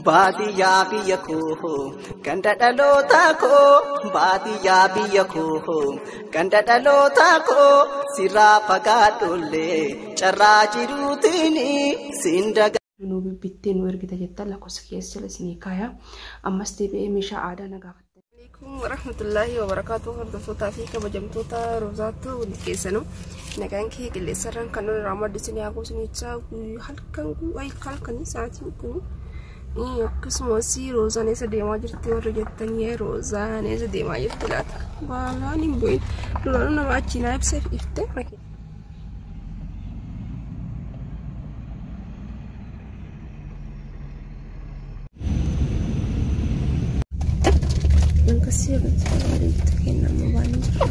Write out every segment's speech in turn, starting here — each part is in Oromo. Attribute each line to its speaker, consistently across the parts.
Speaker 1: Baadiyyaa biyya koo ganda dhaloota koo, baadiyyaa biyya koo ganda dhaloota koo, sirraa fagaadhollee carraa jiruutiin siin daga.
Speaker 2: Nu bibbittee nu ergita jettan lakkoofsa keessa jala isinii kaaya. Ammas deebi'ee meeshaa aadaa na gaafatte.
Speaker 3: Alaikum warahmatullahi wabarakatuh. Hordoftootaa fi kabajamtoota Roozaattuu hundi keessanuu nagaan kee qilleensarraan kan nurraa maddu isin haa goosnichaa halkan halkan sa'aatiin kun akkasumas Roozaan eessa deemaa jirti warri jettanii, Roozaan eessa deemaa jirti laata? Baalaan hin bu'in duraanuu nama achii naa ibseef ifte. Akkasii hordoftoota keenya, amma baanii jira.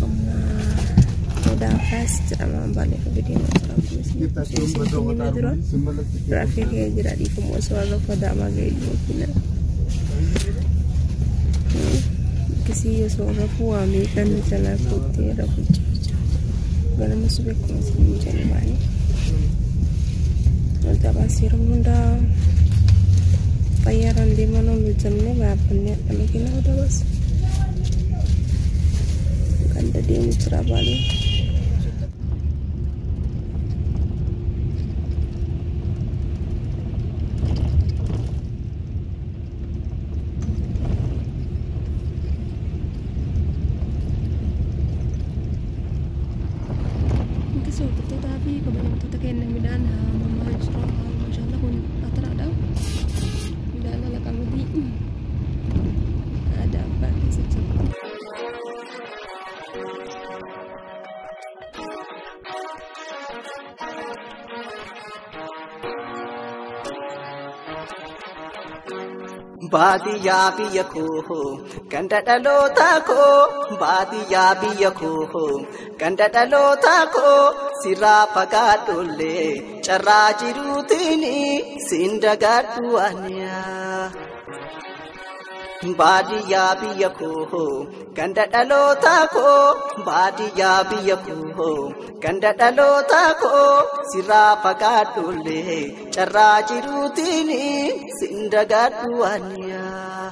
Speaker 3: Amma Odaa Faas jedhama baalee fi deemaa jira. Dura rafee kee jira, dhiifama osoo har'a daamaa ga'ee jiru. Akkasii osoo rafuu waa meeqan jalaa kuttee rafuu jira. Ganama suphee akkuma isin jedhe baanii. Odaa baasii yeroo hundaa xayyaaraan deemaa oolu jennee baabbannee hadha makiina odaa baasa. Ganda deemu jira baalee. Akkasii hordoftootaa fi kabajamtoota keenya, midhaan haamamaa jira. Maashaallah, kun ataraadha. Midhaan haala qamadii aadaa abbaa keessa jira.
Speaker 1: Baadiyyaa biyya koo ganda dhaloota koo, baadiyyaa biyya koo ganda dhaloota koo, sirraa fagaadhollee carraa jiruutiin siin dagadhu aniyaa. Baadiyyaa biyya koo ganda dhaloota koo, baadiyyaa biyya koo ganda dhaloota koo, sirraa fagaadhollee carraa jiruutiin siin dagadhu aniyaa.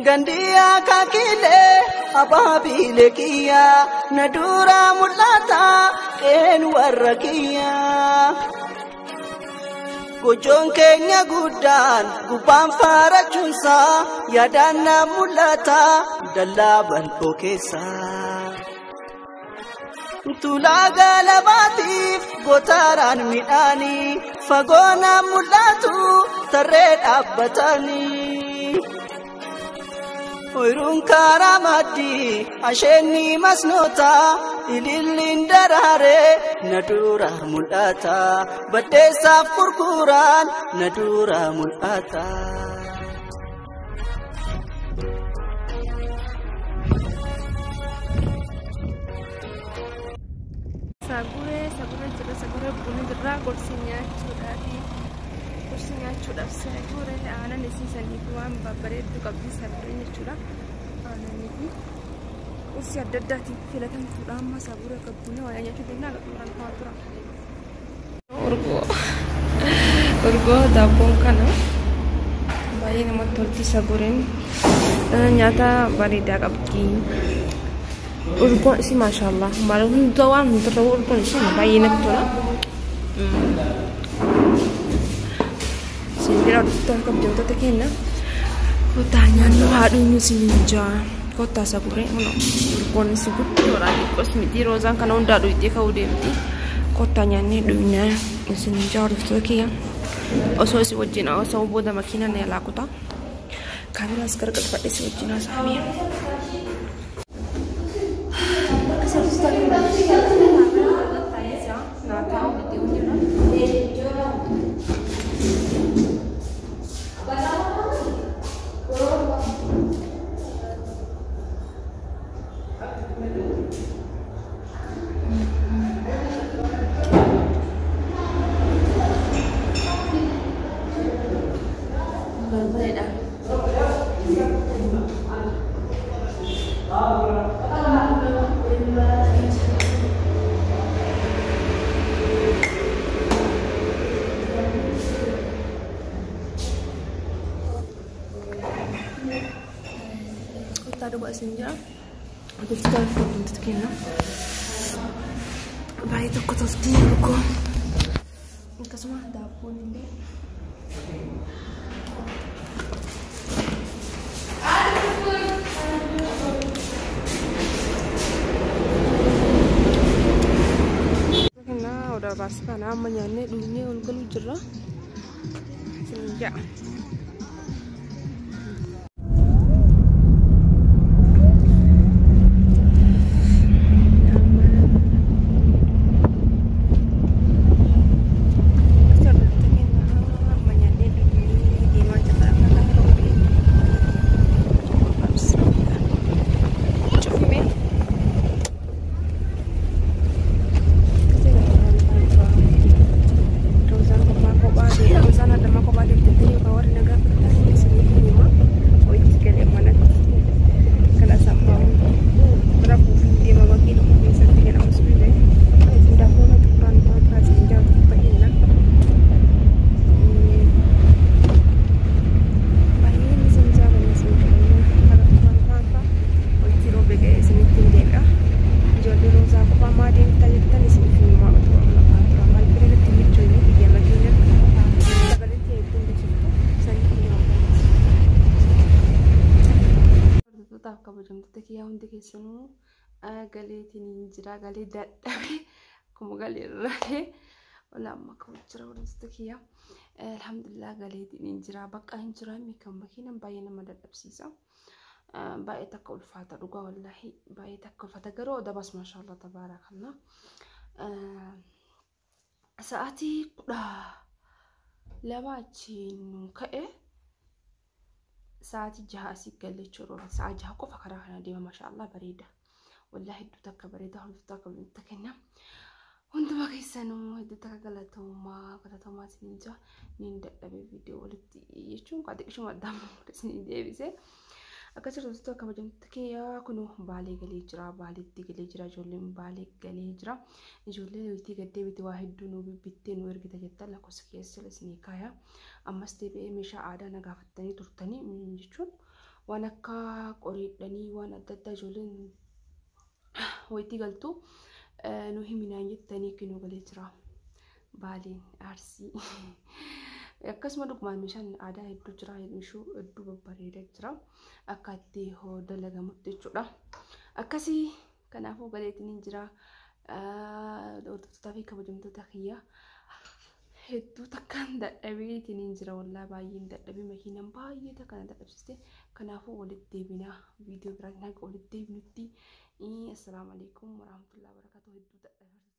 Speaker 1: Gandiyaa kakilee abaabilee kiyyaa na dura mul'ata qeen warra kiyyaa. Gochoon keenya guddaan gubbaan faarachuunsaa yaadaan na mul'ata dallaa bal'oo keessa. Tulaa galabaatiif gootaraan midhaanii fagoo na mul'atu tarree dhaabbatanii. Oyiruun karaa maddii asheenni masnoota ililliin daraaree na dura mul'ata, baddeessaaf gurguraan na dura mul'ata.
Speaker 3: Saguree saguree jira, saguree buna jirra, gorsi nyaachuudhaafi, gorsi nyaachuudhaaf saguree aannan isiisanii fi waan babbareeddu qabdi sagureen jechuudha. Aannanii fi qursii adda addaatiin filatamtuudha. Amma saguree gabbuna waa nyaachuu deemna, xumuraan fa'aa tura. Urgoo urgoo daabboon kana baay'ee namatti tolti. Sagureen nyaata bareedaa qabdi. Urgoon isii maashaallah, maal hunda waan hundarra urgoon isii baay'ee natti tola. Isin jira hordoftoota kabajamtoota keenya. Kottaa nyaannu haa dhugnu isiniin jaa. Kottaa saguree urgoon isii guddoodha, xiqqoos miti. Roozaan kana hundaa dhugdee ka'uu deemti. Kottaa nyaannee dhugnaa isiniin jaa hordoftoota kiyya. Osoo isin wajjin osoo booda makiinaan na yaalaa kutaa. Kaameraas gargalfadhe isin wajjin haasa'amee. Barbareedha. Kottaa dhugaa isin jira. Hordoftoota fi kabajamtoota keenya. Baay'ee tokko tolti urgoo. Akkasuma daabboon illee. Kennaa odaa baasa kana amma nyaannee dhugnee ol galuu jirra. Isin ja'a. Kabajamtoota kiyyaa hundi keessanuu galeetiin jira galee dadhabee akkuma galee irraa wala amma ka'u jira hordoftoota kiyyaa alhamdulillah galeetiin jira bakka hin jira kan makiinan baay'ee nama dadhabsiisa baay'ee takka ulfaata dhugaa wallaahi baay'ee takka ulfaata garuu dabas maashaallah tabaarakallah sa'aatii 12 achiin nu ka'e. Sa'aatii 6 asii galle jechuudha. Sa'a 6 qofa karaa kana deema maashaallah bareeda. Wallaahi hedduu takka bareeda hordoftoota kabajamtoota keenya. Hunduma keessanuu hedduu takka galatoomaa isiniin jira. Niin dadhabee viidiyoo walitti jechuun xiqqishuma addaan isinii deebise. Akkas hordoftoota kabajamtoota kiyyaa kun Baalee galee jira. Baaleetti galee jira. Ijoolleen Baalee galee jira. Ijoolleen walitti gaddee biti waa hedduu nu bittee nu ergita jettan lakkoofsa keessa isinii kaaya. Ammas deebi'ee meeshaa aadaa na gaafattanii turtanii jechuun waan akka qoriidhanii waan adda addaa ijoolleen walitti galtu nu himinaan jettanii kinoo galee jira. Baaleen Arsii. Akkasuma dhugumaan meeshaan aadaa hedduu jira, meeshuu hedduu babbareedaa jira. Akka itti dalagamutti jechuudha. Akkasii kanaafuu galeetiin jira. Hordoftoota fi kabajamtoota kiyyaa hedduu takkaan dadhabeetiin jira wallaahi baay'een dadhabee makiinaan baay'ee takka na dadhabsiiste. Kanaafuu walitti deebinaa viidiyoo biraatiin haga walitti deebinutti. Assalaamu alaikum warahmatullahi wabarakatuh. Hedduu dadhabee.